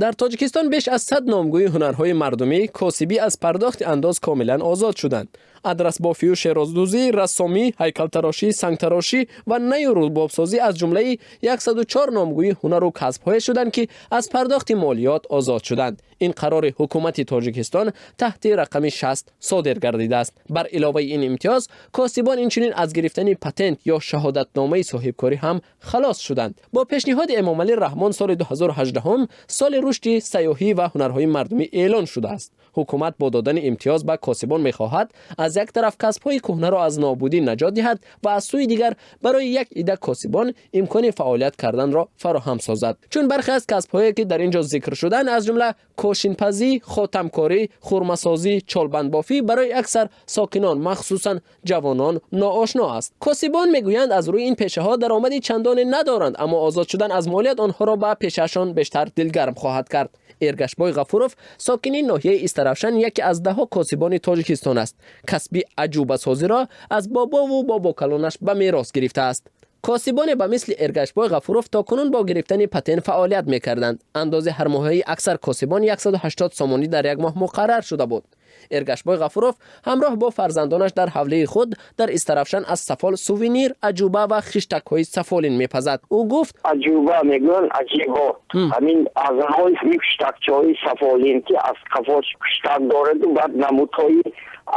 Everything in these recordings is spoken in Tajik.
Дар Тоҷикистон беш аз 100 номгӯи ҳунарҳои мардумӣ, косибӣ аз пардохти андоз комилан озод шуданд. Адрасбофию шероздӯзӣ, рассомӣ, ҳайкалтарошӣ, сангтарошӣ ва наю рубобсозӣ аз ҷумлаи 104 номгӯи ҳунару касбҳое шуданд, ки аз пардохти молиёт озод шуданд. Ин қарори ҳукумати Тоҷикистон таҳти рақами 60 содир гардидааст. Бар иловаи ин имтиёз, косибон инчунин аз гирифтани патент ё шаҳодатномаи соҳибкорӣ ҳам халос шуданд. Бо пешниҳоди Эмомалӣ Раҳмон соли 2018 соли рушди сайёҳӣ ва ҳунарҳои мардумӣ эълон шудааст. Ҳукумат бо додани имтиёз ба косибон мехоҳад аз як тараф касбҳои кӯҳнаро аз нобудӣ наҷот диҳад ва аз сӯи дигар барои як ида косибон имкони фаъолият карданро фароҳам созад. Чун бархе аз касбҳое, ки дар ин ҷо зикр шуданд, аз ҷумла кошинпазӣ, хотамкорӣ, хурмасозӣ, чолбандбофӣ, барои аксар сокинон, махсусан ҷавонон, ноошно аст. Косибон мегӯянд, аз рӯи ин пешаҳо даромади чандоне надоранд, аммо озод шудан аз молият онҳоро ба пешаашон бештар дилгарм хоҳад кард. Эргашбой Ғафуров, сокини ноҳияи Истаравшан, яке аз даҳҳо косибони Тоҷикистон аст. Касби аҷӯбасозиро аз бобову бобокалонаш ба мерос гирифтааст. Косибоне ба мисли Эргашбой Ғафуров то кунун бо гирифтани патент фаъолият мекарданд. Андози ҳармоҳаи аксар косибон 180 сомонӣ дар як моҳ муқаррар шуда буд. Эргашбой Ғафуров ҳамроҳ бо фарзандонаш дар ҳавлии худ дар Истаравшан аз сафол сувенир, аҷӯба ва хиштакҳои сафолин мепазад. Ӯ гуфт: Аҷӯба мегӯянд, аҷибо, ҳамин азҳои хиштакчаҳои сафолин, ки аз қафош хиштак дораду баъд намудҳои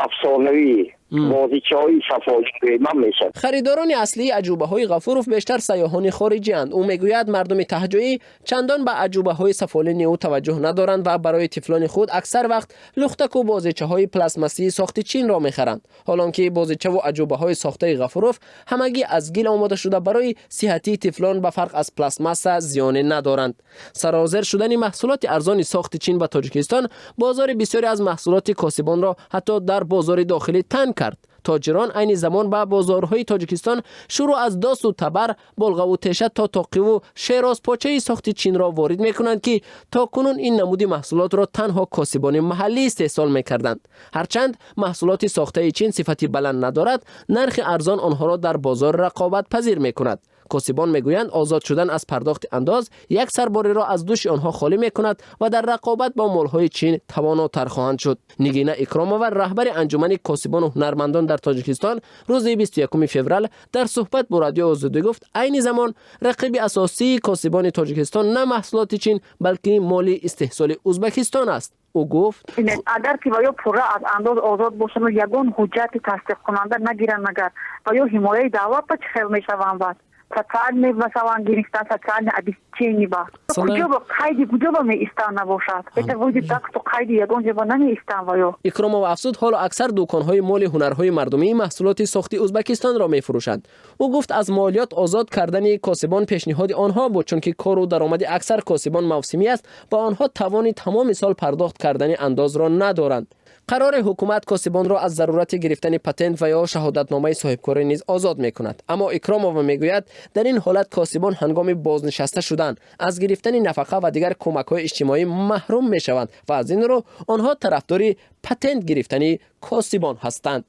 афсонавӣ, бозичаҳои сафолин мешавад. Харидорони аслии аҷӯбаҳои Ғафуров бештар сайёҳони хориҷианд. Ӯ мегӯяд, мардуми таҳҷоӣ чандон ба аҷӯбаҳои сафолини ӯ таваҷҷӯҳ надоранд ва барои тифлони худ аксар вақт лухтаку бозичаҳои пластмассии сохти Чинро мехаранд. Ҳолон ки бозичаву аҷӯбаҳои сохтаи Ғафуров ҳамагӣ аз гил омода шуда, барои сиҳатии тифлон ба фарқ аз пластмасса зиёне надоранд. Сарозер шудани маҳсулоти арзони сохти Чин ба Тоҷикистон бозори бисёре аз маҳсулоти косибонро ҳатто дар бозори дохилӣ танг кард. Тоҷирон айни замон ба бозорҳои Тоҷикистон шурӯъ аз досу табар, болғаву теша то тоқиву шерозпочаи сохти Чинро ворид мекунанд, ки то кунун ин намуди маҳсулотро танҳо косибони маҳаллӣ истеҳсол мекарданд. Ҳарчанд маҳсулоти сохтаи Чин сифати баланд надорад, нархи арзон онҳоро дар бозор рақобатпазир мекунад. Косибон мегӯянд, озод шудан аз пардохти андоз як сарбориро аз дӯши онҳо холӣ мекунад ва дар рақобат бо молҳои Чин тавонотар хоҳанд шуд. Нигина Икромова, раҳбари Анҷумани косибону ҳунармандон дар Тоҷикистон, рӯзи 21 феврал дар суҳбат бо Радиои Озодӣ гуфт, айни замон рақиби асосии косибони Тоҷикистон на маҳсулоти Чин, балки моли истеҳсоли Узбекистон аст. Ӯ гуфт: Агар ки ва ё пурра аз андоз озод бошанд, ягон ҳуҷҷати тасдиқкунанда нагиранд, агар ва ё ҳимояи давлат ба чӣ хел мешаванд? Баъд социальный, масалан, гирифтан социальный обеспечение ба куҷо ба қайди куҷо ба меистан набошад? Это выйдет так, что қайди ягон ҷо ба намеистан ва ё. Икромова афзуд, ҳоло аксар дуконҳои моли ҳунарҳои мардумӣ маҳсулоти сохти Узбекистонро мефурӯшанд. Ӯ гуфт, аз молиёт озод кардани косибон пешниҳоди онҳо буд, чунки кору даромади аксар косибон мавсимӣ аст ва онҳо тавони тамоми сол пардохт кардани андозро надоранд. Қарори ҳукумат косибонро аз зарурати гирифтани патент ва ё шаҳодатномаи соҳибкорӣ низ озод мекунад. Аммо Икромова мегӯяд, дар ин ҳолат косибон ҳангоми бознишаста шудан аз гирифтани нафақа ва дигар кӯмакҳои иҷтимоӣ маҳрум мешаванд ва аз ин рӯ онҳо тарафдори патент гирифтани косибон ҳастанд.